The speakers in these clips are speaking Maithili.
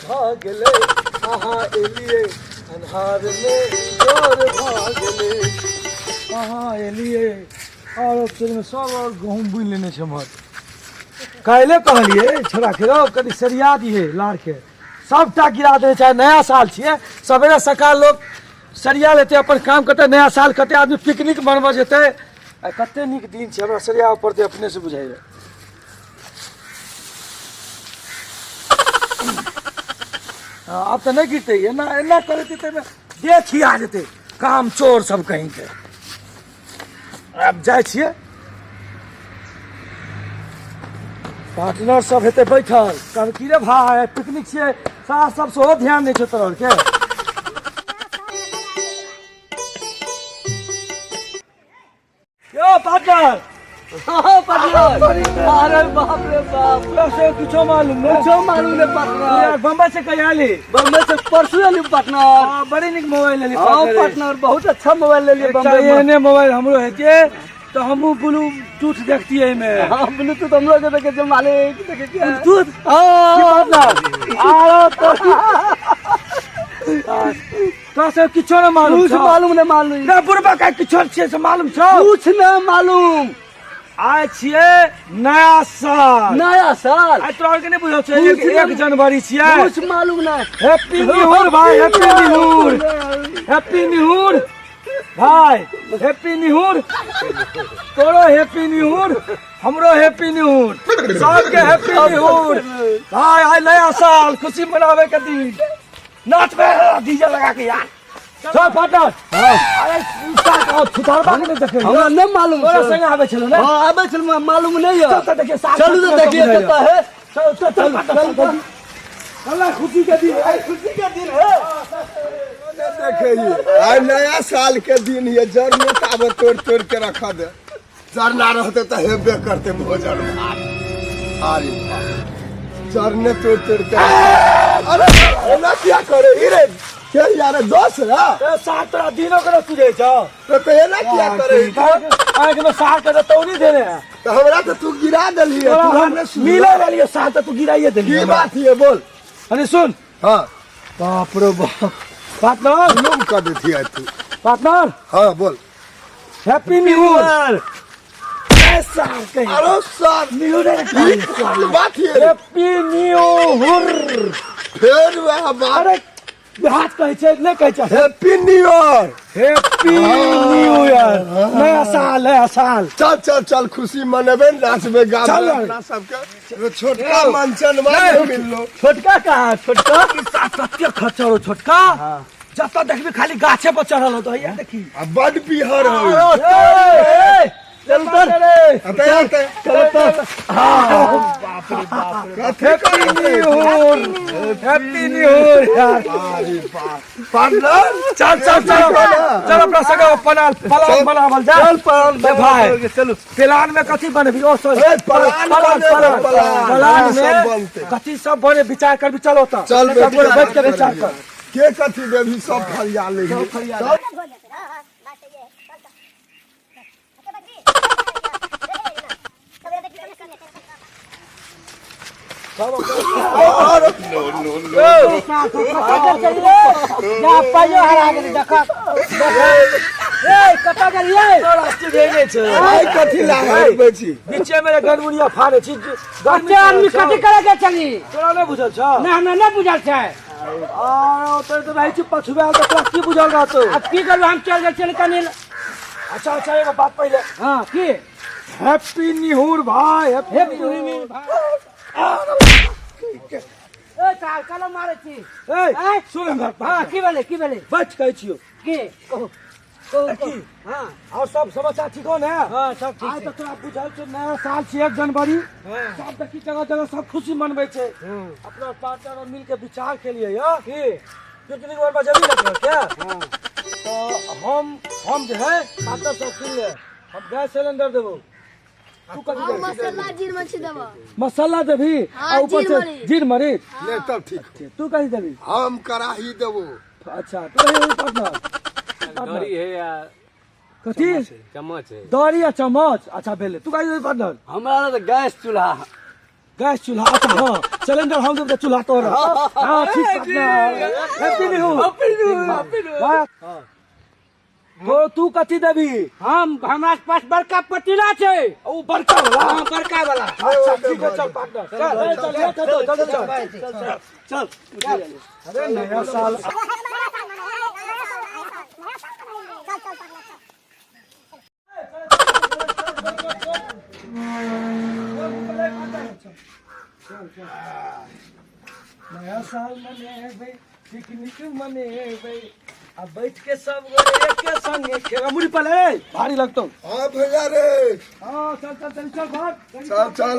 भऽ गेलै। अहाँ एलियै अन्हारमे इजोर भऽ गेलै। अहाँ एलियै आओर फेरमे सब आओर गहूँम बुनि लेने छै हमर। काल्हि कहलियै छोड़ाके रौ कनि सरिया दिहे लारके, सबटा गिरा देने छै। नया साल छियै, सवेरे सकाल लोक सरिया लेतै अपन काम करतै। नया साल कते आदमी पिकनिक मनबऽ जेतै। आइ कते नीक दिन छै, हमरा सरियाबऽ पड़तै अपनेसँ बुझाइए। हँ, आब तऽ नहि गिरतै। एना एना करेतै ताहिमे देह छिया जेतै। काम चोर सब कहीं के। आब जाइ छियै, पार्टनर सब हेतै बैठल। कहबै की रे भाय, पिकनिक छियै, सास सब सेहो ध्यान नहि छौ तोरा आरके। यो पार्टनर। हाँ, पार्टनर। अरे बाप रे बाप, तोरा से कुछो मालूम नहीं? कुछो मालूम नहीं पार्टनर। यार, बम्बई से कहिया आली? बम्बई से परसों आली पार्टनर। हाँ, बड़ी नीक मोबाइल लेली। हाँ पार्टनर। पार्टनर, बहुत अच्छा मोबाइल ले लिए एकटा बम्बई में। एहने मोबाइल हमरो हेते तो हमहूँ ब्लूटूथ देखतियै एहिमे। हाँ, ब्लूटूथ हम लोग के देखे छे मालिक, देखे छियै। ब्लूटूथ? हाँ। की पार्टनर? आरो तो तोरा सब किछो नहि मालूम कुछ छौ? मालूम नहीं मालूम। ना बुढ़बा का किछो छियै से मालूम छौ? कुछ नहीं मालूम। आइ छियै नया साल। नया साल। आइ तोरा आरके नहि बुझल छौ? कुछ एक नहि। जनवरी छियै। कुछ मालूम नहीं। हैप्पी न्यू ईयर भाई, happy new year, happy new year भाई, हैप्पी न्यू ईयर। तोरो हैप्पी न्यू ईयर, हमरो हैप्पी न्यू ईयर, सबके हैप्पी न्यू ईयर भाई। आइ नया साल, खुशी मनावे के दिन। नाचबे डीजे लगा के यार। चल पार्टनर। अरे छुतारबा के नहि देखै? हमरा नहीं मालूम तोरा छौ। संगे आबै छलो ने? हाँ, आबै छल, मालूम नहीं है। चल तऽ देखिए साथ। चलू तो देखिए कतऽ है। चल चल चल चल चल चल, खुशी के दिन है, खुशी के दिन है। देखिए, आइ नया साल के दिन ये जरने ताबे तोड़ तोड़ के रख दे। जरना रहते तऽ हेबे करते भोजन भात। अरे बाप, जरने तोड़ तोड़ के। अरे एना किया करे ई रे? के यार दोस्त रे। ए, सात तोरा दिनो के सुझै छौ? तो एना किया करे? आँखि में साग के तौनी देने है। तो हमरा तो तू गिरा देली। तोरा तू हम हमने सुझा। मिले रहलियो साग तऽ तू गिराइए देली। की बात ये बोल। अरे सुन। हाँ। बाप रे बाप पार्टनर, जुलुम कर देती है तू। पार्टनर। हाँ बोल। हैप्पी न्यू ईयर साल। अरे सर न्यू ईयर। ई कोन बात ये? Happy new year. फेर वएह बात। अरे हाथ कहै छै, नहि कहै छै? Happy new year. Happy new year, नया साल, नया साल। चल चल चल, खुशी मनेबे, नाचबे गाबे। चल। अपना सबके छोटका मंचन में मिललो। छोटका कहाँ छोटका? कते खच्चर हो छोटका, जतऽ देखबी खाली गाछे पर चढ़ल होतो। हैया देखी। आ बड बिहर हो। ए, चल तर। रे। अते अते चल तर। कथी happy new year, happy new year यार। अरे बाप पार्टनर। चल चल चल चल, अपना सगे पलान पलान बनावल जा। चल पलान। ए भाई। चलू। प्लान में कथी बनबी? ओ सॉरी, ए, प्लान प्लान बनेबै, प्लान प्लान। प्लान हाँ, सब में बनतै। कथी सब बने विचार कर भी। चलो तऽ चल सब गोटे बैठ के विचार कर। के कथी देबी सब फरिया लेही। फरिया। और जा पाइयो हरा गेलै, देख ए कतऽ गेलियै? रास्ते भेजे छै। आइ कथी लागै छी? बीचे में गनमुनिया फाड़े छी। बच्चे आदमी कथी करे के चली? तोरा नहि बुझल छौ? नहि, हमरा नहि बुझल छै। आ तो तो रहै छी पछुआ तऽ तोरा की बुझल रहतौ? आब की करू, हम चल जाइ छियै कनि। अच्छा अच्छा, एगो बात पहिले। हाँ, की? हैप्पी न्यू ईयर भाई, हैप्पी न्यू ईयर। ए साल कलम मारै छी। ए आँय? सुन हमर। हाँ, की भेलै, की भेलै? बच कहै छियौ। की कहू कहू की? कहू। हाँ। और सब समाचार ठीक हो ने? हाँ, सब आइ ठीक तऽ छै। तोरा बुझल छौ, नया साल छै, 1 जनवरी। हाँ। सब देखी जगह जगह सब खुशी मनबै छै। अपना पार्टनर और मिलके विचार केलियै यऽ की? पिकनिक बनबा जेबी ने तोरा के? हाँ। तऽ हम जे है पार्टनर सब सुन ले, हम गैस सिलेंडर देबो। तू कथी हम देबही? मसाला जीर मछली देबो। मसाला देबही? हाँ, आ ऊपर जीर से मरीच। जीर मरीच। ले तब ठीक। तू कथी देबही? हम कराही देबो। अच्छा, तू कथी देबही पार्टनर? दरी है या कथी? चम्मच है। दरी आ चम्मच, अच्छा भेलै। तू कथी देबही पार्टनर? हमरा तऽ गैस चूल्हा। गैस चूल्हा। अच्छा हाँ, सिलेंडर हम देब तऽ चूल्हा तोरा। हाँ ठीक partner. Happy new, happy new, happy new. वाह। तो तू कथी देबी? हम हमरा पास बड़का पतीला छै। ओ बड़का वाला? हाँ, बड़का वाला। अच्छा ठीक है, चल पार्टनर, चल चल चल चल चल चल चल। अरे नया साल। नया साल मनेबै, पिकनिक मनेबै आ बैठ के सब गोरे एके संगे खेबै। मुड़ी पर ए भारी लगतौ। हाँ भैया रे। हाँ चल चल चल चल भाग। चल चल,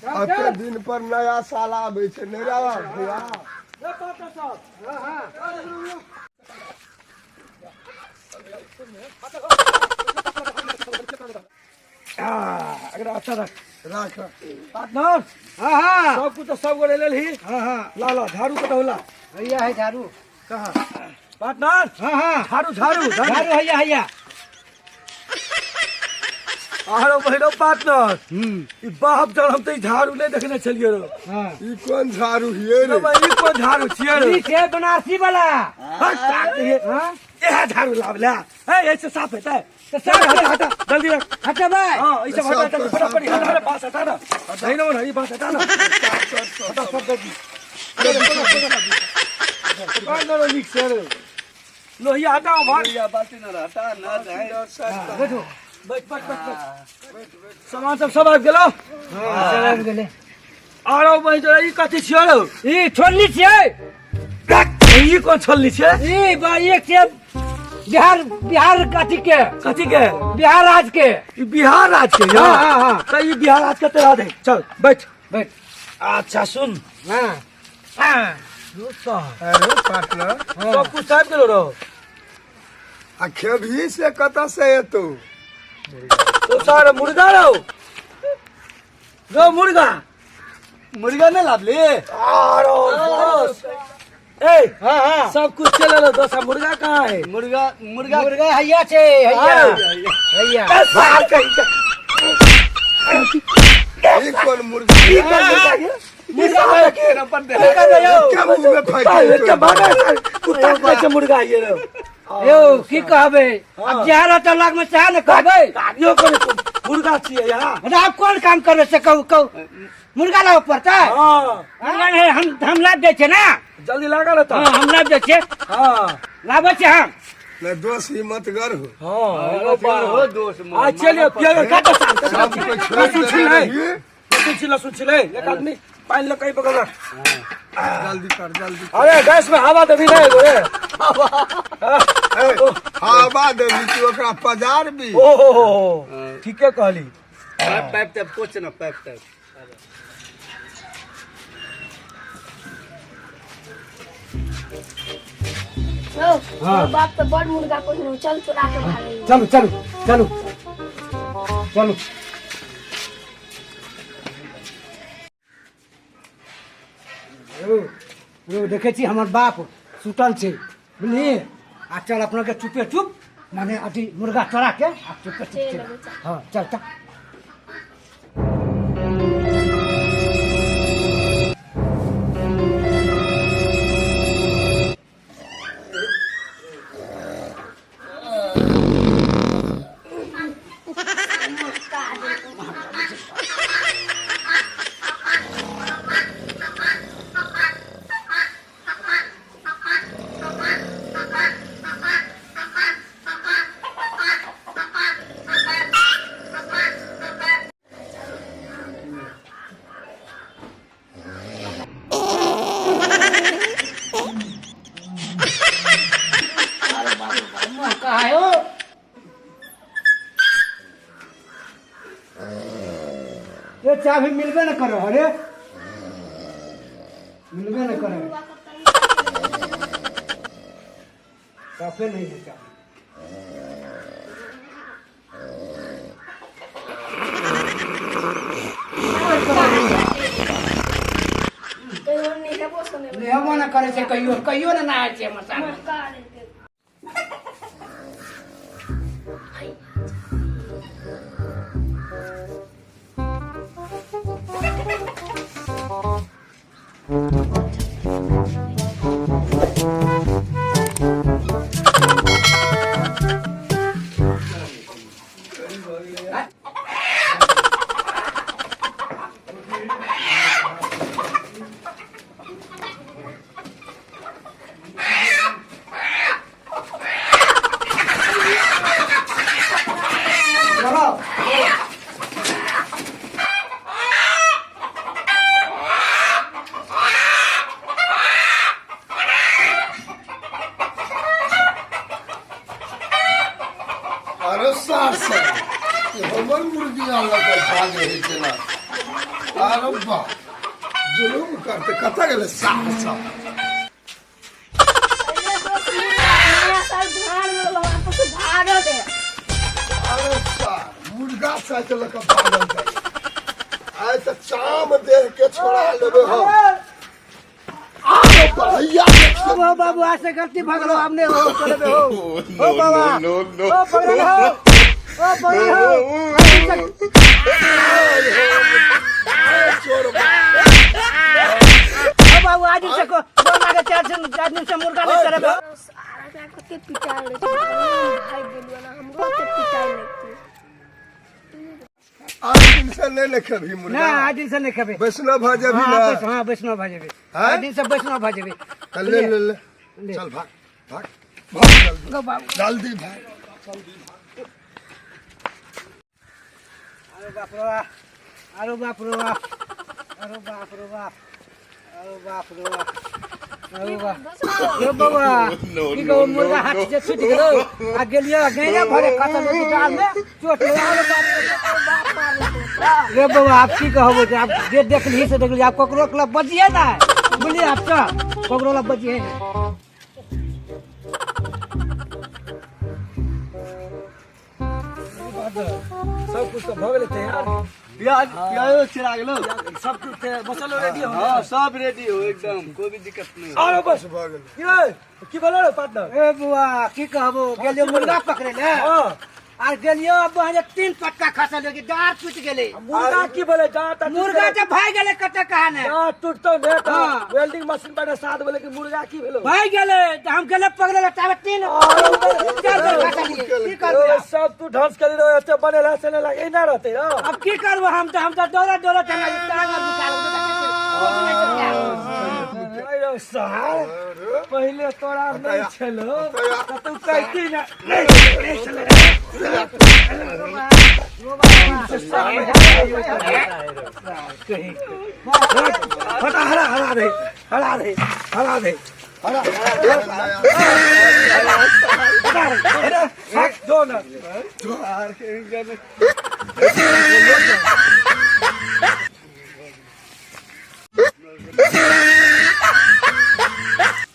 अब के दिन पर नया साल आबै छै नहीं रे भैया। ए पार्टनर साहब। हाँ हाँ। अगर अच्छा रख राख पार्टनर। हाँ हाँ। सब कुछ तो सब गोरे ले ली। हाँ हाँ। ला ला झाड़ू कतौ ला। भैया है झाड़ू। कहाँ पार्टनर? हाँ हाँ। झाड़ू झाड़ू झाड़ू हैया हैया। आरो बहिनो पार्टनर, ई बाप जब हम त ई झाड़ू नहीं देखने छलियै रो। हाँ। ई कोन झाड़ू हियै रे? ई कोन झाड़ू छियै रे? ई छै बनारसी वाला। हट, ताक दिए। हाँ? एहे झाड़ू लाब ले। ए ऐसे साफ हेतै। तऽ साफ हटा हटा जल्दी रख। हटेबै? हाँ, ई सब हटा, साफ हटा, कर, फटाफट साफ हटा, हटा, बांस हटा ना। नहीं ना, ई बांस हटा ना। हटा सब जल्दी। पार्टनर नीक छै रे। लोहिया हटाओ भाग। लोहिया बाल्टी न हटा ना जाए। बैठो। बैठ बैठ बैठ बैठ। सामान सब सब आबि गेलो? हाँ, सब आबि गेलै। आरो बहिन तोरा ई कथी छियै रौ? ई छोलनी छियै। ई कोन छोलनी छियै? ई बा एक छियै बिहार, बिहार कथी के? कथी के? बिहार राज्य के। ई बिहार राज्य के? हाँ, हाँ, हाँ। तऽ ई बिहार राज्य के तोरा दे। चल बैठ बैठ। अच्छा सुन। हाँ हाँ। अरे पार्टनर, सब कुछ आबि गेलो रौ? आ खेबही से कतऽ से एतौ? तो सारा मुर्गा रौ। रौ मुर्गा। मुर्गा नहीं लाबली? आरो दोस। ए, हाँ, हाँ। सब कुछ चल रहा दोस्त, मुर्गा कहाँ है? मुर्गा, मुर्गा। मुर्गा हैया छै, हैया। हैया। ए, साल कहीं का। ई कोन मुर्गा? ई कोन मुर्गा ये? मुर्गा मुर्गा के अपन दे। मुर्गा दे यो। क्या मुंह में फेंक कुत्ता देलकै? के भागा साल, कुत्ता खाइ छै मुर्गा ये रो। यौ की कहबै, अब जहाँ रहतौ लग में सएह ने कहबै। कार्यो करे मुर्गा छियै यहाँ। मतलब आब कोन काम करबै से कहू, कहू। मुर्गा लाबऽ पड़तै? हाँ। मुर्गा नहीं, हम लाबि दै छियै ना। जल्दी लागल रहतौ। हाँ, हम लाबि दै छियै। हाँ। लाबै छियै हम। नहीं दोस्त हिम्मतगर हो। हाँ, हिम्मतगर हो दोस्त। आ चलिए, पियर काटो साल। सब के छोड़ लहसुन देने छिलै। रही। लहसुन छिल, लहसुन छिलै। एक आदमी पानि लऽ कऽ बगल रख। जल्दी कर, जल्दी कर। अरे गैस में हवा देबी नहीं गोरे। ए, हवा देबी तू ओकरा पजार भी। ओ हो हो हो, ठीके कहली। पाइप, पाइप तब कुछ ना, पाइप तब। हाँ। बाप तो बड़ मुर्गा पोसने, चल चुरा के भागे। चलू चलू चलू चलू। रो देखे छी हमर बाप सुतल छै, बुझली? आ चल अपना के चुपे चुप माने अथी मुर्गा चोरा के आ चुपे चुप चल। हाँ चल चल। ये चाबी मिलबे न करो, अरे मिलबे न करो, साफे नहीं है चाबी। नेहबो न करे छै कहियो, कहियो न नहाय छै हमर सामने। अरे सार से हमर मुर्गी लऽ के भागे है केना। अरे बा जुलुम करते कतऽ गेलै सार सब। अरे दोस्त, मुर्गा नया साल भाड़ में वापस भागल है। अरे सार मुर्गा साइकिल लऽ के भागल जाइ। आइ तऽ चाम देह के छोड़ा लेबै हम। आरो भैया ओ बाबू आज से गलती भऽ गेलो, आब नहि हो चलेबे हो। ओ बाबा, ओ पकड़ल हो, ओ पकड़ल हो। चोर। ओ बाबू, आज से को लागे 4 दिन से मुर्गा नहीं चलेबे। सारा के कते पिटाइ लै छै। भागि गेलियै ना, हमरो कते पिटाइ लगतै। आज दिन से नहि ने खेबही ना। मुर्गा? आज दिन से नहीं खेबे। वैष्णव भऽ जेबही हाँ। ने? हाँ, वैष्णव भऽ जेबे। हैं? आज दिन से वैष्णव भऽ जेबे। तऽ ले ले ले। ले। चल भाग भाग भाग जल्दी। गो बाबू। जल्दी भाग। अरे बाप रे बाप, अरे बाप रे बाप, अरे बाप रे बाप, अरे बाप रे बाप, अरे बाप रे बाबा, की कहू, मुर्गा हाथ से छूटि गेलो आ गेलियो गैरे भरे खसल ओहि डाल में चोट लगा। अरे बाप रे बाप मारलकै। रे बाबा, आप की कहबो जे आप जे देखली से देखली, आप ककरो के बजिए ना, बुझलिए? आप चल, ककरो लग बजिए ना। सब कुछ तऽ भऽ गेलै तैयार। प्याज प्याजो चिरा गेलो। सब कुछ तैयार, मसालो रेडी हो। हाँ, सब रेडी हो एकदम, कोई भी दिक्कत नहीं हो। आरो बस भऽ गेलै। की रे, की बोलो रे पार्टनर? ए बुआ, की कहबो, गेलियो मुर्गा पकड़े ले आर गेलियो, अब वहाँ जे तीन पटका खसल कि डार टूटि गेलै। मुर्गा की बोले जा त? मुर्गा जे भागि गेलै कतऽ कहा ने। जा टूटतो ने त हाँ। वेल्डिंग मशीन पर साथ बोले कि मुर्गा की भेलो? भागि गेलै तऽ हम गेलै पकड़े ले, ताबे तीन चार बेर खसलियै, की करबै आब? सब तू ढंस करी रहो, एते बनेला से लगे एना रहते ना। अब की करबो? हम तऽ दौड़त दौड़त हमरा जे टांग आर दुखा गेल। अरे सार, पहिले तोरा नहीं छलो त तू कहती ना नहीं नहीं छले। हटा, हरा हरा दे, हरा दे, हरा दे, हरा हरा, हट दो ना।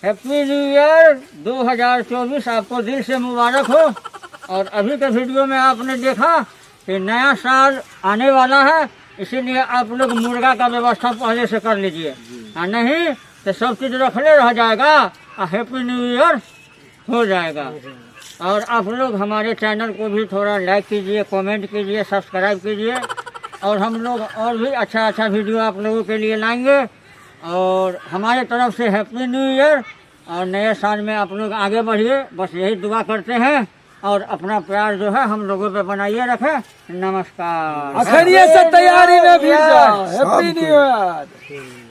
हैप्पी न्यू ईयर 2024 आपको दिल से मुबारक हो। और अभी के वीडियो में आपने देखा कि नया साल आने वाला है, इसीलिए आप लोग मुर्गा का व्यवस्था पहले से कर लीजिए और नहीं तो सब चीज़ रखले रह जाएगा और हैप्पी न्यू ईयर हो जाएगा। और आप लोग हमारे चैनल को भी थोड़ा लाइक कीजिए, कमेंट कीजिए, सब्सक्राइब कीजिए और हम लोग और भी अच्छा अच्छा वीडियो आप लोगों के लिए लाएंगे। और हमारे तरफ से हैप्पी न्यू ईयर और नए साल में आप लोग आगे बढ़िए, बस यही दुआ करते हैं और अपना प्यार जो है हम लोगों पे बनाइए रखें। नमस्कार। अखनिए से तैयारी में भी जाओ। Happy new year.